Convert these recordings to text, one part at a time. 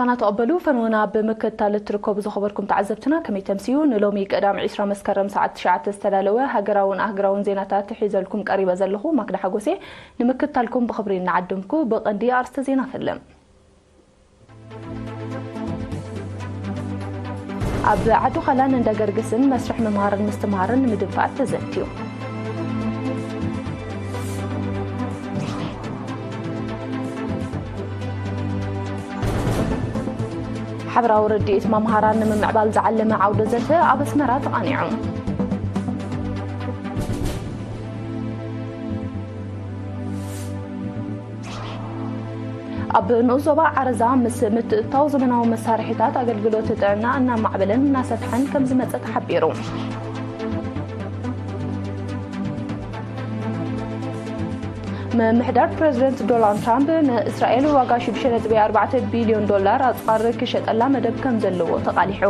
ዜና ተቐበሉ። ፈንወና ብምክትታል እትርከቡ ዝኸበርኩም ተዓዘብትና ከመይ ተምስዩ? ንሎሚ ቀዳም ዕስራ መስከረም ሰዓት ትሽዓተ ዝተዳለወ ሃገራውን ኣህግራውን ዜናታት ሒዘልኩም ቀሪበ ዘለኹ ማክዳ ሓጎሴ። ንምክትታልኩም ብኽብሪ እናዓደምኩ ብቐንዲ ኣርስተ ዜና ፈልም። ኣብ ዓዲ ዃላን እንዳ ገርግስን መስርሕ ምምሃርን ምስትምሃርን ንምድንፋዕ ተዘትዩ። ሓበራዊ ርድኢት መምሃራን ንምምዕባል ዝዓለመ ዓውደ ዘተ ኣብ ኣስመራ ተቓኒዑ። ኣብ ንኡስ ዞባ ዓረዛ ምስ ምትእትታው ዘመናዊ መሳርሒታት ኣገልግሎት ጥዕና እናማዕበለን እናሰፍሐን ከም ዝመጸ ተሓቢሩ። ምምሕዳር ፕሬዚደንት ዶናልድ ትራምፕ ንእስራኤል ዋጋ ሽዱሽተ ነጥቢ ኣርባዕተ ቢልዮን ዶላር ኣጽዋር ክሸጠላ መደብ ከም ዘለዎ ተቓሊሑ።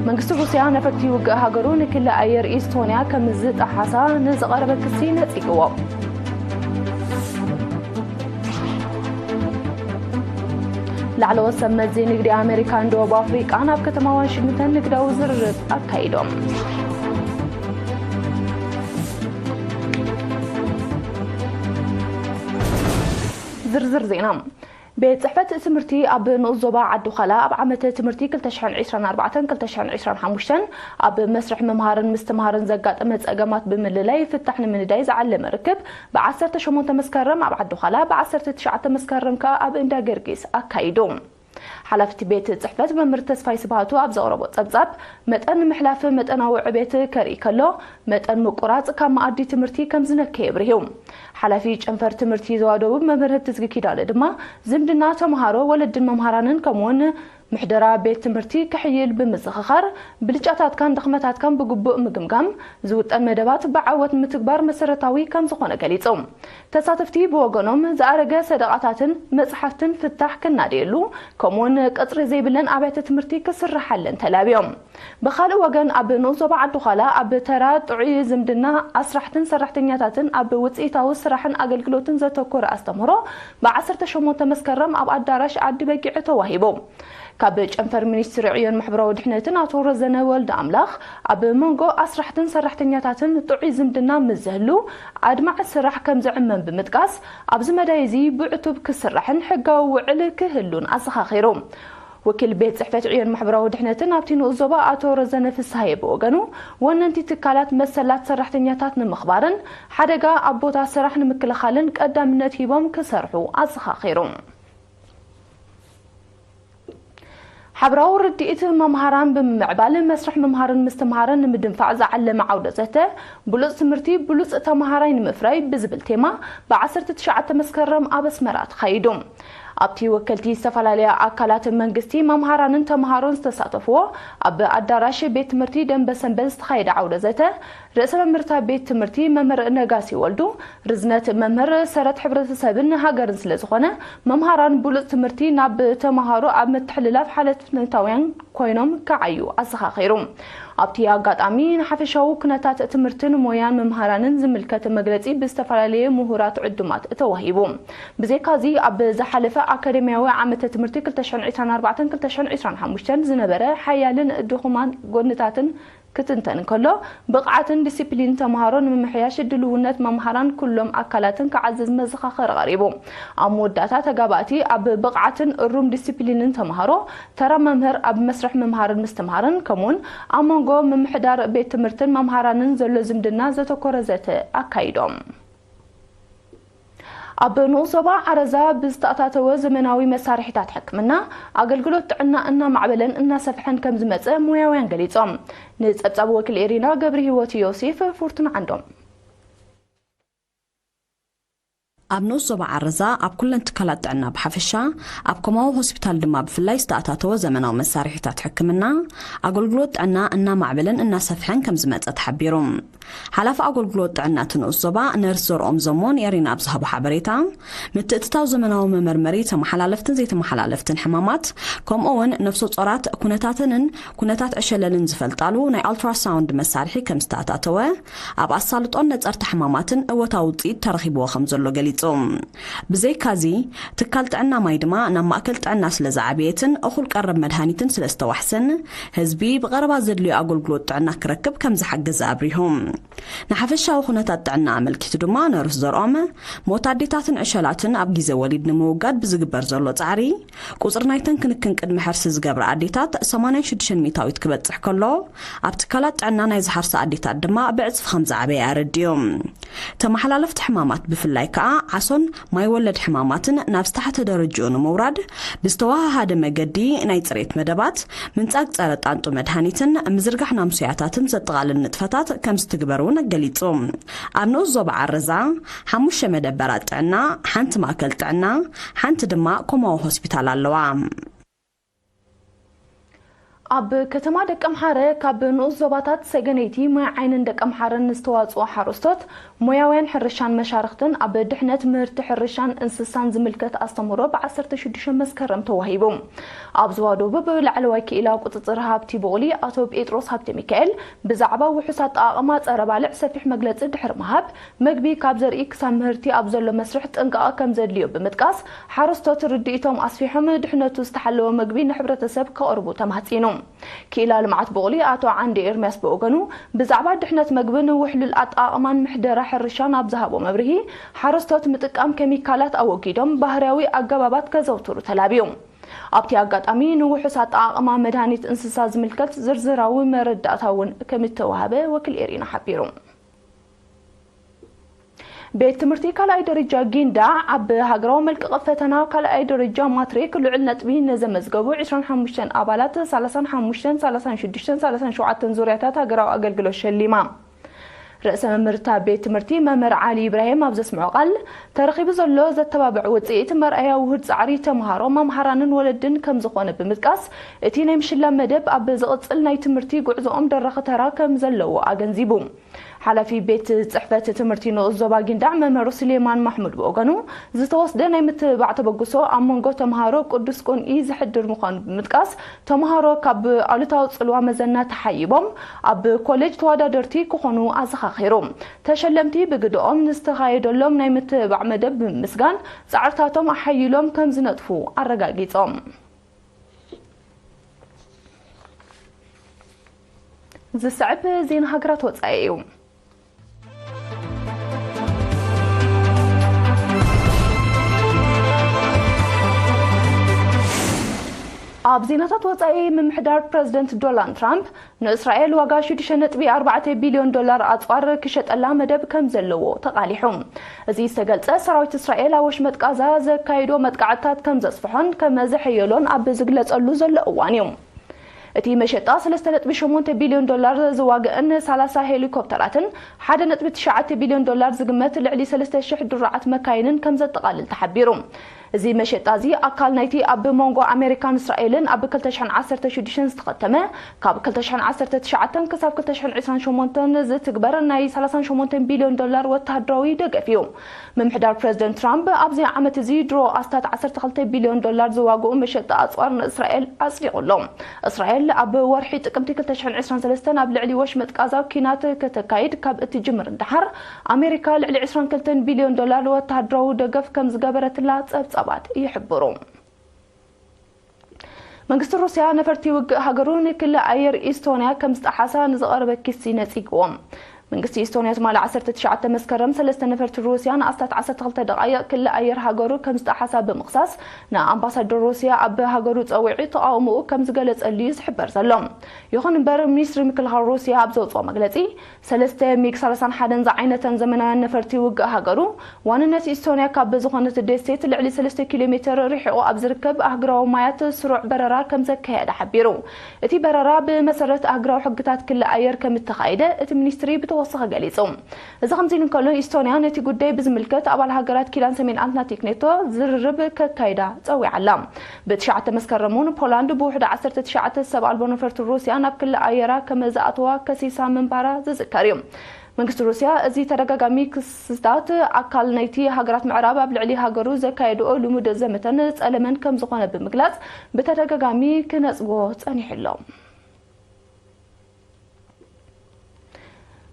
መንግስቲ ሩስያ ነፈርቲ ውግእ ሃገሩ ንክሊ ኣየር ኢስቶንያ ከም ዝጠሓሳ ንዝቐረበ ክሲ ነጺግዎ። ላዕለዎት ሰብ መዚ ንግዲ ኣሜሪካን ደቡብ ኣፍሪቃን ኣብ ከተማ ዋሽንግተን ንግዳዊ ዝርርብ ኣካይዶም። ዝርዝር ዜና። ቤት ጽሕፈት ትምህርቲ ኣብ ንኡስ ዞባ ዓዲ ዃላ ኣብ ዓመተ ትምህርቲ ክልተ ሽሕን ዕስራን ኣርባዕተን ክልተ ሽሕን ዕስራን ሓሙሽተን ኣብ መስርሕ ምምሃርን ምስትምሃርን ዘጋጠመ ጸገማት ብምልላይ ፍታሕ ንምንዳይ ዝዓለመ ርክብ ብ ዓሰርተ ሸሞንተ መስከረም ኣብ ዓዲ ዃላ፣ ብ ዓሰርተ ትሽዓተ መስከረም ከኣ ኣብ እንዳ ገርጊስ ኣካይዱ። ሓላፊ እቲ ቤት ጽሕፈት መምህር ተስፋይ ስብሃቱ ኣብ ዘቕረቦ ጸብጻብ፣ መጠን ምሕላፍ መጠናዊ ዕቤት ከርኢ ከሎ፣ መጠን ምቁራጽ ካብ መኣዲ ትምህርቲ ከም ዝነከየ ኣብሪሁ። ሓላፊ ጨንፈር ትምህርቲ ዞባ ደቡብ መምህር ህብትዝጊ ኪዳነ ድማ፣ ዝምድና ተምሃሮ፣ ወለድን መምሃራንን ከምኡውን ምሕደራ ቤት ትምህርቲ ክሕይል ብምዝኽኻር፣ ብልጫታትካን ድኽመታትካን ብግቡእ ምግምጋም፣ ዝውጠን መደባት ብዓወት ምትግባር መሰረታዊ ከም ዝኾነ ገሊጹ። ተሳተፍቲ ብወገኖም፣ ዝኣረገ ሰደቓታትን መጽሓፍትን ፍታሕ ክናደየሉ፣ ከምኡውን ቅጽሪ ዘይብለን ኣብያተ ትምህርቲ ክስርሓለን ተላብዮም። ብኻልእ ወገን፣ ኣብ ንኡስ ዞባ ዓዲ ዃላ ኣብ ተራ ጥዑይ ዝምድና ኣስራሕትን ሰራሕተኛታትን ኣብ ውጽኢታዊ ስራሕን ኣገልግሎትን ዘተኮረ ኣስተምህሮ ብ ዓሰርተ ሸሞንተ መስከረም ኣብ ኣዳራሽ ዓዲ በጊዕ ተዋሂቡ። ካብ ጨንፈር ሚኒስትሪ ዕዮን ማሕበራዊ ድሕነትን ኣቶ ረዘነ ወልደ ኣምላኽ፣ ኣብ መንጎ ኣስራሕትን ሰራሕተኛታትን ጥዑይ ዝምድና ምስ ዝህሉ፣ ኣድማዒ ስራሕ ከም ዝዕመም ብምጥቃስ፣ ኣብዚ መዳይ እዚ ብዕቱብ ክስራሕን ሕጋዊ ውዕል ክህሉን ኣዘኻኺሩ። ወኪል ቤት ጽሕፈት ዕዮን ማሕበራዊ ድሕነትን ኣብቲ ንኡስ ዞባ ኣቶ ረዘነ ፍስሃየ ብወገኑ፣ ወነንቲ ትካላት መሰላት ሰራሕተኛታት ንምኽባርን ሓደጋ ኣብ ቦታ ስራሕ ንምክልኻልን ቀዳምነት ሂቦም ክሰርሑ ኣዘኻኺሩ። ሓበራዊ ርድኢት መምሃራን ብምምዕባል መስርሕ ምምሃርን ምስትምሃርን ንምድንፋዕ ዝዓለመ ዓውደ ዘተ፣ ብሉጽ ትምህርቲ ብሉጽ ተምሃራይ ንምፍራይ ብዝብል ቴማ ብ ዓሰርተ ትሽዓተ መስከረም ኣብ ኣስመራ ተኻይዱ። ኣብቲ ወከልቲ ዝተፈላለያ ኣካላት መንግስቲ፣ መምሃራንን ተምሃሮን ዝተሳተፍዎ ኣብ ኣዳራሽ ቤት ትምህርቲ ደንበ ሰንበል ዝተኻየደ ዓውደ ዘተ፣ ርእሰ መምህርታ ቤት ትምህርቲ መምህር ነጋሲ ወልዱ፣ ርዝነት መምህር ሰረት ሕብረተሰብን ሃገርን ስለ ዝኾነ፣ መምሃራን ብሉጽ ትምህርቲ ናብ ተምሃሮ ኣብ ምትሕልላፍ ሓላፍነታውያን ኮይኖም ክዓዩ ኣዘኻኺሩ። ኣብቲ ኣጋጣሚ፣ ንሓፈሻዊ ኩነታት ትምህርትን ሞያን መምሃራንን ዝምልከት መግለጺ ብዝተፈላለየ ምሁራት ዕዱማት ተዋሂቡ። ብዘይካዚ፣ ኣብ ዝሓለፈ ኣካደሚያዊ ዓመተ ትምህርቲ ክልተ ሽሕን ዕስራን ኣርባዕተን ክልተ ሽሕን ዕስራን ሓሙሽተን ዝነበረ ሓያልን ድኹማን ጎንታትን ክትንተን እንከሎ፣ ብቕዓትን ዲሲፕሊን ተምሃሮ ንምምሕያሽ ድልውነት መምሃራን ኩሎም ኣካላትን ክዓዝዝ መዘኻኸሪ ቀሪቡ። ኣብ መወዳእታ፣ ተጋባእቲ ኣብ ብቕዓትን እሩም ዲሲፕሊንን ተምሃሮ፣ ተራ መምህር ኣብ መስርሕ ምምሃርን ምስትምሃርን፣ ከምኡውን ኣብ መንጎ ምምሕዳር ቤት ትምህርትን መምሃራንን ዘሎ ዝምድና ዘተኮረ ዘተ ኣካይዶም። ኣብ ንኡስ ዞባ ዓረዛ ብዝተኣታተወ ዘመናዊ መሳርሒታት ሕክምና፣ ኣገልግሎት ጥዕና እናማዕበለን እናሰፍሐን ከም ዝመጸ ሞያውያን ገሊጾም። ንጸብጻብ ወኪል ኤሪና ገብረ ህይወት ዮሴፍ፣ ፉርቱና ዓንዶም። ኣብ ንኡስ ዞባ ዓረዛ ኣብ ኩለን ትካላት ጥዕና ብሓፈሻ፣ ኣብ ኮማዊ ሆስፒታል ድማ ብፍላይ ዝተኣታተወ ዘመናዊ መሳርሒታት ሕክምና፣ ኣገልግሎት ጥዕና እናማዕበለን እናሰፍሐን ከም ዝመጸ ተሓቢሩ። ሓላፊ ኣገልግሎት ጥዕና እቲ ንኡስ ዞባ ነርስ ዘርኦም ዘሞ ንኤሪና ኣብ ዝሃቦ ሓበሬታ፣ ምትእትታው ዘመናዊ መመርመሪ ተመሓላለፍትን ዘይተመሓላለፍትን ሕማማት፣ ከምኡ እውን ነፍሰ ጾራት ኩነታተንን ኩነታት ዕሸለልን ዝፈልጣሉ ናይ ኣልትራሳውንድ መሳርሒ ከም ዝተኣታተወ፣ ኣብ ኣሳልጦን ነጸርቲ ሕማማትን እወታዊ ውጽኢት ተረኺብዎ ከም ዘሎ ገሊጹ። ብዘይካዚ፣ ትካል ጥዕና ማይ ድማ ናብ ማእከል ጥዕና ስለ ዝዓበየትን እኹል ቀረብ መድሃኒትን ስለ ዝተዋሕሰን፣ ህዝቢ ብቐረባ ዘድልዮ ኣገልግሎት ጥዕና ክረክብ ከም ዝሓገዘ ኣብሪሁ። ንሓፈሻዊ ኩነታት ጥዕና ኣመልኪቱ ድማ ነርስ ዘርኦም፣ ሞት ኣዴታትን ዕሸላትን ኣብ ግዜ ወሊድ ንምውጋድ ብዝግበር ዘሎ ጻዕሪ፣ ቁጽሪ ናይተን ክንክን ቅድመ ሕርሲ ዝገብራ ኣዴታት ሰማንያን ሽዱሽተን ሚእታዊት ክበጽሕ ከሎ፣ ኣብ ትካላት ጥዕና ናይ ዝሓርሳ ኣዴታት ድማ ብዕጽፊ ከም ዝዓበየ ኣረዲኡ። ተመሓላለፍቲ ሕማማት ብፍላይ ከኣ ዓሶን ማይ ወለድ ሕማማትን ናብ ዝተሓተ ደረጅኡ ንምውራድ ብዝተወሃሃደ መገዲ ናይ ጽሬት መደባት፣ ምንጻግ ጸረ ጣንጡ መድሃኒትን ምዝርጋሕ ናምሶያታትን ዘጠቓልል ንጥፈታት ከም ዝትግበር እውን ገሊጹ። ኣብ ንኡስ ዞባ ዓረዛ ሓሙሽተ መደበራት ጥዕና፣ ሓንቲ ማእከል ጥዕና፣ ሓንቲ ድማ ኮማዊ ሆስፒታል ኣለዋ። ኣብ ከተማ ደቀምሓረ ካብ ንኡስ ዞባታት ሰገነይቲ፣ ማይ ዓይንን ደቀምሓረን ዝተዋጽኡ ሓረስቶት፣ ሞያውያን ሕርሻን መሻርኽትን ኣብ ድሕነት ምህርቲ ሕርሻን እንስሳን ዝምልከት ኣስተምህሮ ብ ዓሰርተ ሽዱሽተ መስከረም ተዋሂቡ። ኣብ ዞባ ደቡብ ላዕለዋይ ክኢላ ቁጽጽር ሃብቲ ብቑሊ ኣቶ ጴጥሮስ ሃብተ ሚካኤል ብዛዕባ ውሑስ ኣጠቓቕማ ጸረ ባልዕ ሰፊሕ መግለጺ ድሕሪ ምሃብ፣ መግቢ ካብ ዘርኢ ክሳብ ምህርቲ ኣብ ዘሎ መስርሕ ጥንቃቐ ከም ዘድልዮ ብምጥቃስ፣ ሓረስቶት ርድኢቶም ኣስፊሖም ድሕነቱ ዝተሓለወ መግቢ ንሕብረተሰብ ከቕርቡ ተማህጺኑ። ክኢላ ልምዓት ብቑሊ ኣቶ ዓንዲ ኤርምያስ ብወገኑ፣ ብዛዕባ ድሕነት መግብን ውሕሉል ኣጠቓቕማን ምሕደራ ሕርሻን ኣብ ዝሃቦ መብርሂ፣ ሓረስቶት ምጥቃም ኬሚካላት ኣወጊዶም ባህርያዊ ኣገባባት ከዘውትሩ ተላብዩ። ኣብቲ ኣጋጣሚ ንውሑስ ኣጠቓቕማ መድሃኒት እንስሳ ዝምልከት ዝርዝራዊ መረዳእታ እውን ከም እተዋሃበ ወኪል ኤሪና ሓቢሩ። ቤት ትምህርቲ ካልኣይ ደረጃ ጊንዳዕ ኣብ ሃገራዊ መልቀቒ ፈተና ካልኣይ ደረጃ ማትሪክ ልዑል ነጥቢ ንዘመዝገቡ ዕስራን ሓሙሽተን ኣባላት ሰላሳን ሓሙሽተን፣ ሰላሳን ሽዱሽተን፣ ሰላሳን ሸውዓተን ዙርያታት ሃገራዊ ኣገልግሎት ሸሊማ። ርእሰ መምህርታ ቤት ትምህርቲ መምህር ዓሊ ኢብራሂም ኣብ ዘስምዖ ቃል፣ ተረኺቡ ዘሎ ዘተባብዕ ውጽኢት መርኣያ ውሁድ ጻዕሪ ተምሃሮ፣ መምሃራንን ወለድን ከም ዝኾነ ብምጥቃስ፣ እቲ ናይ ምሽላም መደብ ኣብ ዝቕጽል ናይ ትምህርቲ ጉዕዞኦም ደራኺ ተራ ከም ዘለዎ ኣገንዚቡ። ሓላፊ ቤት ጽሕፈት ትምህርቲ ንኡስ ዞባ ጊንዳዕ መምህር ሱሌማን ማሕሙድ ብወገኑ፣ ዝተወስደ ናይ ምትብባዕ ተበግሶ ኣብ መንጎ ተምሃሮ ቅዱስ ቅንኢ ዘሕድር ምዃኑ ብምጥቃስ፣ ተምሃሮ ካብ ኣሉታዊ ጽልዋ መዘና ተሓይቦም ኣብ ኮሌጅ ተወዳደርቲ ክኾኑ ኣዘኻኺሩ። ተሸለምቲ ብግደኦም ንዝተኻየደሎም ናይ ምትብባዕ መደብ ብምምስጋን፣ ጻዕርታቶም ኣሓይሎም ከም ዝነጥፉ ኣረጋጊጾም። ዝስዕብ ዜና ሃገራት ወጻኢ እዩ። ኣብ ዜናታት ወጻኢ፣ ምምሕዳር ፕረዚደንት ዶናልድ ትራምፕ ንእስራኤል ዋጋ ሽዱሽተ ነጥቢ ኣርባዕተ ቢልዮን ዶላር ኣጽዋር ክሸጠላ መደብ ከም ዘለዎ ተቓሊሑ። እዚ ዝተገልጸ፣ ሰራዊት እስራኤል ኣብ ወሽመጥ ጋዛ ዘካይዶ መጥቃዕትታት ከም ዘስፍሖን ከም ዘሐየሎን ኣብ ዝግለጸሉ ዘሎ እዋን እዩ። እቲ መሸጣ ሰለስተ ነጥቢ ሸሞንተ ቢልዮን ዶላር ዝዋግእን ሰላሳ ሄሊኮፕተራትን ሓደ ነጥቢ ትሽዓተ ቢልዮን ዶላር ዝግመት ልዕሊ ሰለስተ ሽሕ ድሩዓት መካይንን ከም ዘጠቓልል ተሓቢሩ። እዚ መሸጣ እዚ ኣካል ናይቲ ኣብ መንጎ ኣሜሪካን እስራኤልን ኣብ ክልተ ሽሕን ዓሰርተ ሽዱሽተን ዝተኸተመ፣ ካብ ክልተ ሽሕን ዓሰርተ ትሽዓተን ክሳብ ክልተ ሽሕን ዕስራን ሸሞንተን ዝትግበር ናይ ሰላሳን ሸሞንተን ቢልዮን ዶላር ወተሃደራዊ ደገፍ እዩ። ምምሕዳር ፕረዚደንት ትራምፕ ኣብዚ ዓመት እዚ ድሮ ኣስታት ዓሰርተ ክልተ ቢልዮን ዶላር ዝዋግኡ መሸጣ ኣጽዋር ንእስራኤል ኣጽዲቑ ኣሎ። እስራኤል ኣብ ወርሒ ጥቅምቲ ክልተ ሽሕን ዕስራን ሰለስተን ኣብ ልዕሊ ወሽመጥ ጋዛ ኲናት ከተካይድ ካብ እትጅምር ንደሓር፣ ኣሜሪካ ልዕሊ ዕስራን ክልተን ቢልዮን ዶላር ወተሃደራዊ ደገፍ ከም ዝገበረትላ ጸብጻባት ይሕብሩ። መንግስቲ ሩስያ ነፈርቲ ውግእ ሃገሩ ንክሊ ኣየር ኢስቶንያ ከም ዝጠሓሳ ንዝቐረበ ክሲ ነጺግዎ። መንግስቲ ኢስቶንያ ትማሊ ዓሰርተ ትሽዓተ መስከረም ሰለስተ ነፈርቲ ሩስያ ንኣስታት ዓሰርተ ክልተ ደቓይቕ ክሊ ኣየር ሃገሩ ከም ዝጠሓሳ ብምኽሳስ፣ ንኣምባሳደር ሩስያ ኣብ ሃገሩ ጸዊዑ ተቓውሞኡ ከም ዝገለጸሉ እዩ ዝሕበር ዘሎ። ይኹን እምበር፣ ሚኒስትሪ ምክልኻል ሩስያ ኣብ ዘውጽኦ መግለጺ፣ ሰለስተ ሚግ ሰላሳን ሓደን ዝዓይነተን ዘመናውያን ነፈርቲ ውግእ ሃገሩ፣ ዋንነት ኢስቶንያ ካብ ዝኾነት ደሴት ልዕሊ ሰለስተ ኪሎ ሜተር ርሒቑ ኣብ ዝርከብ ኣህጉራዊ ማያት ስሩዕ በረራ ከም ዘካየደ ሓቢሩ። እቲ በረራ ብመሰረት ኣህጉራዊ ሕግታት ክሊ ኣየር ከም እተኻየደ እቲ ሚኒስትሪ ብተወሳኺ ገሊጹ። እዚ ከምዚ ኢሉ እንከሎ፣ ኢስቶንያ ነቲ ጉዳይ ብዝምልከት ኣባል ሃገራት ኪዳን ሰሜን ኣትላንቲክ ኔቶ ዝርርብ ከካይዳ ጸዊዓ ኣላ። ብትሽዓተ መስከረም እውን ፖላንድ ብውሕዱ ዓሰርተ ትሽዓተ ሰብ ኣልቦ ነፈርቲ ሩስያ ናብ ክሊ ኣየራ ከም ዝኣተዋ ከሲሳ ምንባራ ዝዝከር እዩ። መንግስቲ ሩስያ እዚ ተደጋጋሚ ክስታት ኣካል ናይቲ ሃገራት ምዕራብ ኣብ ልዕሊ ሃገሩ ዘካየድኦ ልሙድ ዘመተን ጸለመን ከም ዝኾነ ብምግላጽ ብተደጋጋሚ ክነጽጎ ጸኒሑ ኣሎ።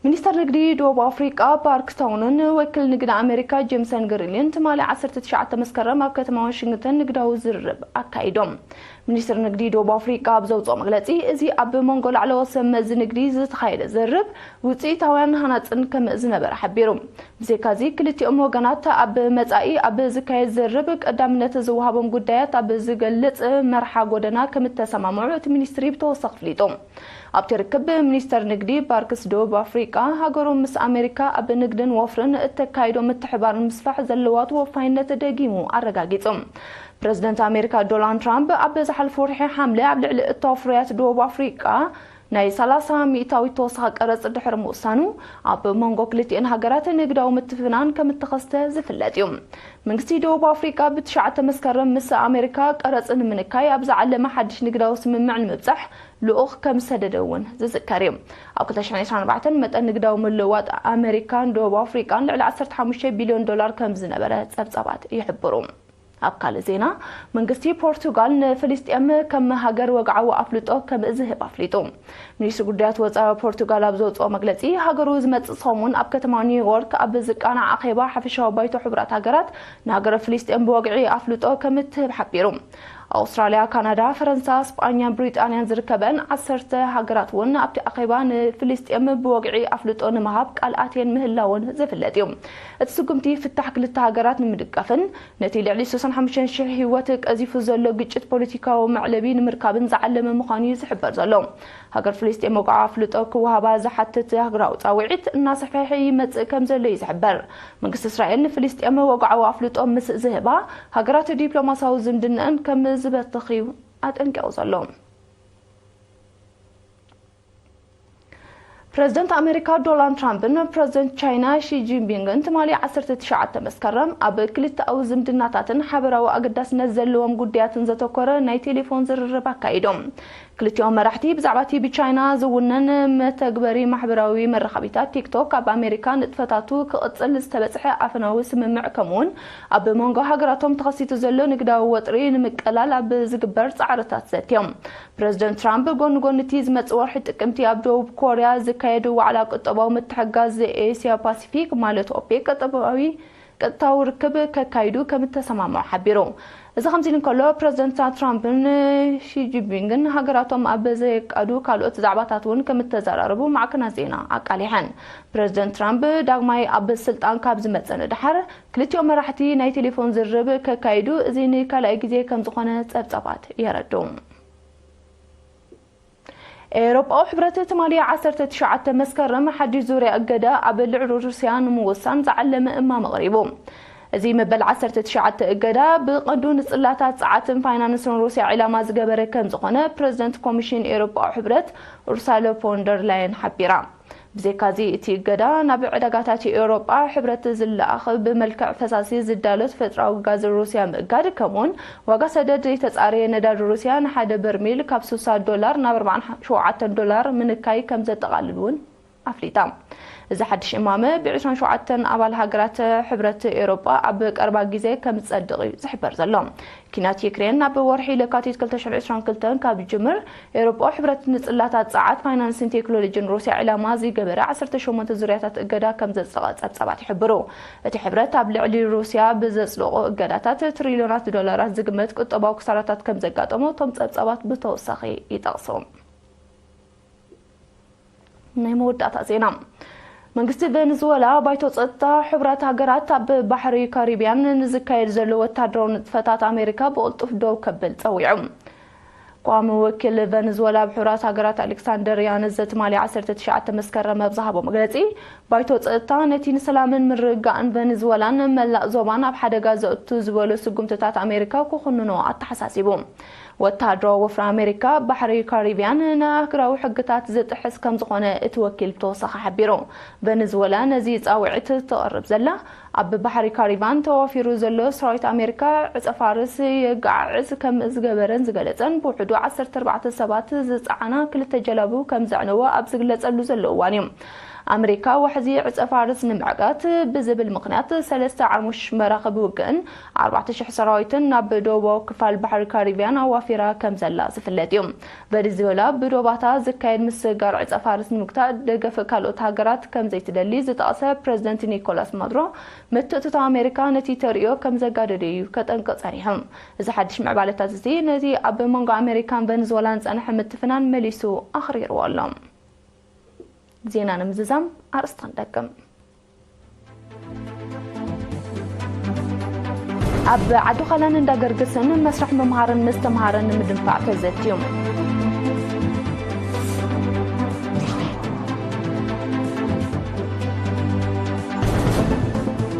ሚኒስተር ንግዲ ደቡብ ኣፍሪቃ ባርክ ስታውንን ወኪል ንግዲ ኣሜሪካ ጄምሰን ግሪሊን ትማሊ ዓሰርተ ትሽዓተ መስከረም ኣብ ከተማ ዋሽንግተን ንግዳዊ ዝርርብ ኣካይዶም። ሚኒስትር ንግዲ ደቡብ ኣፍሪቃ ኣብ ዘውፅኦ መግለፂ፣ እዚ ኣብ መንጎ ላዕለዎት ሰብ መዚ ንግዲ ዝተኻየደ ዝርርብ ውፅኢታውያን ሃናፅን ከም ዝነበረ ሓቢሩ። ብዘይካዚ ክልቲኦም ወገናት ኣብ መፃኢ ኣብ ዝካየድ ዝርርብ ቀዳምነት ዝወሃቦም ጉዳያት ኣብ ዝገልፅ መርሓ ጎደና ከም እተሰማምዑ እቲ ሚኒስትሪ ብተወሳኺ ኣፍሊጡ። ኣብቲ ርክብ ሚኒስተር ንግዲ ባርክስ ደቡብ ኣፍሪቃ ሃገሩ ምስ ኣሜሪካ ኣብ ንግድን ወፍርን እተካይዶ ምትሕባር ንምስፋሕ ዘለዋ ተወፋይነት ደጊሙ ኣረጋጊጹ። ፕረዚደንት ኣሜሪካ ዶናልድ ትራምፕ ኣብ ዝሓለፈ ወርሒ ሓምለ ኣብ ልዕሊ እታው ፍርያት ደቡብ ኣፍሪቃ ናይ ሰላሳ ሚእታዊት ተወሳኺ ቀረጽ ድሕሪ ምውሳኑ፣ ኣብ መንጎ ክልቲኤን ሃገራት ንግዳዊ ምትፍናን ከም እተኸስተ ዝፍለጥ እዩ። መንግስቲ ደቡብ ኣፍሪቃ ብትሽዓተ መስከረም ምስ ኣሜሪካ ቀረጽ ንምንካይ ኣብ ዝዓለመ ሓድሽ ንግዳዊ ስምምዕ ንምብጻሕ ልኡኽ ከም ዝሰደደ እውን ዝዝከር እዩ። ኣብ ክልተ ሽሕን ዕስራን ኣርባዕተን መጠን ንግዳዊ ምልውዋጥ ኣሜሪካን ደቡብ ኣፍሪቃን ልዕሊ ዓሰርተ ሓሙሽተ ቢልዮን ዶላር ከም ዝነበረ ጸብጻባት ይሕብሩ። ኣብ ካልእ ዜና፣ መንግስቲ ፖርቱጋል ንፍልስጤም ከም ሃገር ወግዓዊ ኣፍልጦ ከም ዝህብ ኣፍሊጡ። ሚኒስትሪ ጉዳያት ወጻኢ ፖርቱጋል ኣብ ዘውጽኦ መግለጺ፣ ሃገሩ ዝመጽእ ሰሙን ኣብ ከተማ ኒውዮርክ ኣብ ዝቃናዕ ኣኼባ ሓፈሻዊ ባይቶ ሕቡራት ሃገራት ንሃገረ ፍልስጤም ብወግዒ ኣፍልጦ ከም እትህብ ሓቢሩ። ኣውስትራልያ፣ ካናዳ፣ ፈረንሳ፣ ስጳኛን ብሪጣንያን ዝርከበን ዓሰርተ ሃገራት እውን ኣብቲ ኣኼባ ንፍልስጤም ብወግዒ ኣፍልጦ ንምሃብ ቃል ኣትየን ምህላወን ዝፍለጥ እዩ። እቲ ስጉምቲ ፍታሕ ክልተ ሃገራት ንምድጋፍን ነቲ ልዕሊ ስሳን ሓሙሽተን ሽሕ ህይወት ቀዚፉ ዘሎ ግጭት ፖለቲካዊ መዕለቢ ንምርካብን ዝዓለመ ምዃኑ እዩ ዝሕበር ዘሎ። ሃገር ፍልስጤም ወግዓዊ ኣፍልጦ ክወሃባ ዝሓትት ሃገራዊ ጻውዒት እናሰፍሐ ይመጽእ ከም ዘሎ እዩ ዝሕበር። መንግስቲ እስራኤል ንፍልስጤም ወግዓዊ ኣፍልጦ ምስ ዝህባ፣ ሃገራት ዲፕሎማሲያዊ ዝምድናኣን ከም ዝበትኽ እዩ ኣጠንቂቑ ዘሎ። ፕረዚደንት ኣሜሪካ ዶናልድ ትራምፕን ፕረዚደንት ቻይና ሺ ጂንፒንግን ትማሊ ዓሰርተ ትሽዓተ መስከረም ኣብ ክልተኣዊ ዝምድናታትን ሓበራዊ ኣገዳስነት ዘለዎም ጉዳያትን ዘተኮረ ናይ ቴሌፎን ዝርርብ ኣካይዶም። ክልቲኦም መራሕቲ ብዛዕባ እቲ ብቻይና ዝውነን መተግበሪ ማሕበራዊ መራኸቢታት ቲክቶክ ኣብ ኣሜሪካ ንጥፈታቱ ክቕጽል ዝተበጽሐ ኣፈናዊ ስምምዕ፣ ከምኡውን ኣብ መንጎ ሃገራቶም ተኸሲቱ ዘሎ ንግዳዊ ወጥሪ ንምቅላል ኣብ ዝግበር ጻዕርታት ዘትዮም። ፕረዚደንት ትራምፕ ጎኒ ጎኒ እቲ ዝመጽእ ወርሒ ጥቅምቲ ኣብ ደቡብ ኮርያ ዝካየድ ዋዕላ ቁጠባዊ ምትሕግጋዝ ኤስያ ፓሲፊክ፣ ማለት ኦፔክ፣ ቁጠባዊ ቀጥታዊ ርክብ ከካይዱ ከም እተሰማምዑ ሓቢሩ። እዚ ከምዚ ኢሉ እንከሎ፣ ፕረዚደንት ትራምፕን ሺ ጂንፒንግን ሃገራቶም ኣብ ዘየቃዱ ካልኦት ዛዕባታት እውን ከም እተዘራረቡ ማዕከናት ዜና ኣቃሊሐን። ፕረዚደንት ትራምፕ ዳግማይ ኣብ ስልጣን ካብ ዝመጸ ንደሓር፣ ክልቲኦም መራሕቲ ናይ ቴሌፎን ዝርርብ ከካይዱ እዚ ንካልኣይ ግዜ ከም ዝኾነ ጸብጻባት የረድኡ። ኤውሮጳዊ ሕብረት ትማሊ ዓሰርተ ትሽዓተ መስከረም ሓድሽ ዙርያ እገዳ ኣብ ልዕሊ ሩስያ ንምውሳን ዝዓለመ እማመ ኣቕሪቡ። እዚ መበል ዓሰርተ ትሽዓተ እገዳ ብቐንዱ ንጽላታት ጸዓትን ፋይናንስን ሩስያ ዒላማ ዝገበረ ከም ዝኾነ ፕረዚደንት ኮሚሽን ኤውሮጳዊ ሕብረት ኡርሳለ ፎንደር ላየን ሓቢራ። ብዘይካዚ፣ እቲ እገዳ ናብ ዕዳጋታት ኤውሮጳ ሕብረት ዝለኣኽ ብመልክዕ ፈሳሲ ዝዳሎ ተፈጥሮኣዊ ጋዝ ሩስያ ምእጋድ፣ ከምኡውን ዋጋ ሰደድ ዘይተጻረየ ነዳዲ ሩስያ ንሓደ በርሚል ካብ ስሳ ዶላር ናብ ኣርባዓን ሸውዓተን ዶላር ምንካይ ከም ዘጠቓልል እውን ኣፍሊጣ። እዚ ሓድሽ እማመ ብ ዕስራን ሸውዓተን ኣባል ሃገራት ሕብረት ኤውሮጳ ኣብ ቀረባ ግዜ ከም ዝጸድቕ እዩ ዝሕበር ዘሎ። ኲናት ዩክሬን ናብ ወርሒ ለካቲት ክልተ ሽሕን ዕስራን ክልተን ካብ ዝጅምር፣ ኤውሮጳዊ ሕብረት ንጽላታት ጸዓት፣ ፋይናንስን ቴክኖሎጂን ሩስያ ዕላማ ዝገበረ ዓሰርተ ሸሞንተ ዙርያታት እገዳ ከም ዘጽደቐ ጸብጻባት ይሕብሩ። እቲ ሕብረት ኣብ ልዕሊ ሩስያ ብዘጽደቖ እገዳታት ትሪልዮናት ዶላራት ዝግመት ቁጠባዊ ክሳራታት ከም ዘጋጠሞ እቶም ጸብጻባት ብተወሳኺ ይጠቕሱ። ናይ መወዳእታ ዜና። መንግስቲ ቬኔዙዌላ፣ ባይቶ ጸጥታ ሕቡራት ሃገራት ኣብ ባሕሪ ካሪብያን ንዝካየድ ዘሎ ወታደራዊ ንጥፈታት ኣሜሪካ ብቕልጡፍ ደው ከብል ጸዊዑ። ቋሚ ወኪል ቬኔዙዌላ ኣብ ሕቡራት ሃገራት ኣሌክሳንደር ያንዝ ትማሊ ዓሰርተ ትሽዓተ መስከረም ኣብ ዝሃቦ መግለጺ፣ ባይቶ ጸጥታ ነቲ ንሰላምን ምርግጋእን ቬኔዙዌላን መላእ ዞባን ኣብ ሓደጋ ዘእቱ ዝበሎ ስጉምትታት ኣሜሪካ ክኹንኖ ኣተሓሳሲቡ። ወተሃደራዊ ወፍሪ ኣሜሪካ ኣብ ባሕሪ ካሪብያን ንኣህጉራዊ ሕግታት ዝጥሕስ ከም ዝኾነ እቲ ወኪል ብተወሳኺ ሓቢሩ። ቬኔዙዌላ ነዚ ጻውዒት ተቕርብ ዘላ፣ ኣብ ባሕሪ ካሪብያን ተዋፊሩ ዘሎ ሰራዊት ኣሜሪካ ዕጸ ፋርስ የገዓዕዝ ከም ዝገበረን ዝገለጸን ብውሕዱ ዓሰርተ ኣርባዕተ ሰባት ዝጸዓና ክልተ ጀላቡ ከም ዘዕነወ ኣብ ዝግለጸሉ ዘሎ እዋን እዩ። ኣመሪካ ዋሕዚ ዕጸ ፋርስ ንምዕጋት ብዝብል ምኽንያት ሰለስተ ዓሙሽ መራኽብ ውግእን ኣርባዕተ ሽሕ ሰራዊትን ናብ ደቡባዊ ክፋል ባሕሪ ካሪብያን ኣዋፊራ ከም ዘላ ዝፍለጥ እዩ። ቨኔዙዌላ ብዶባታ ዝካየድ ምስግጋር ዕጸ ፋርስ ንምግታእ ደገፍ ካልኦት ሃገራት ከም ዘይትደሊ ዝጠቕሰ ፕረዚደንት ኒኮላስ ማዱሮ፣ ምትእትታው ኣመሪካ ነቲ ተርእዮ ከም ዘጋደደ እዩ ከጠንቅቕ ጸኒሑ። እዚ ሓድሽ ምዕባለታት እዚ ነቲ ኣብ መንጎ ኣመሪካን ቨኔዙዌላን ዝጸንሐ ምትፍናን መሊሱ ኣኽሪርዎ ኣሎ። ዜና ንምዝዛም ኣርእስታ ንደግም። ኣብ ዓዲ ዃላን እንዳ ገርግስን መስርሕ ምምሃርን ምስትምሃርን ንምድንፋዕ ተዘትዩ።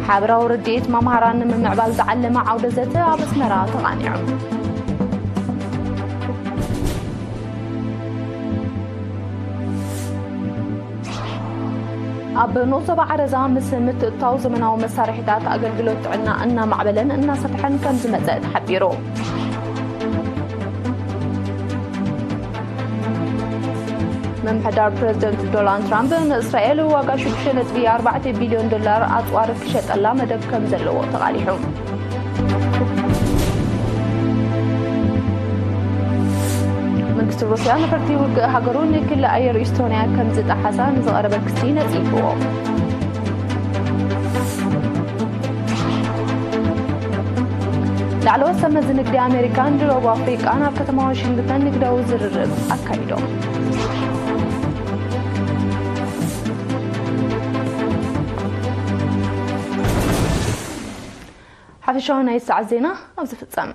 ሓበራዊ ርድኢት መምሃራን ንምምዕባል ዝዓለመ ዓውደ ዘተ ኣብ ኣስመራ ተቓኒዑ። ኣብ ንኡስ ዞባ ዓረዛ ምስ ምትእትታው ዘመናዊ መሳርሒታት ኣገልግሎት ጥዕና እናማዕበለን እናሰፍሐን ከም ዝመጸ ተሓቢሩ። ምምሕዳር ፕረዚደንት ዶናልድ ትራምፕ ንእስራኤል ዋጋ ሽዱሽተ ነጥቢ ኣርባዕተ ቢልዮን ዶላር ኣጽዋር ክሸጠላ መደብ ከም ዘለዎ ተቓሊሑ። መንግስቲ ሩስያ ነፈርቲ ውግእ ሃገሩ ንክሊ ኣየር ኢስቶንያ ከም ዝጠሓሳ ንዝቐረበ ክሲ ነጺግዎ። ላዕለዎት ሰብ መዚ ንግዲ ኣሜሪካን ደቡብ ኣፍሪቃን ኣብ ከተማ ዋሽንግተን ንግዳዊ ዝርርብ ኣካይዶም። ሓፈሻዊ ናይ ሰዓት ዜና ኣብዚ ፍጸም።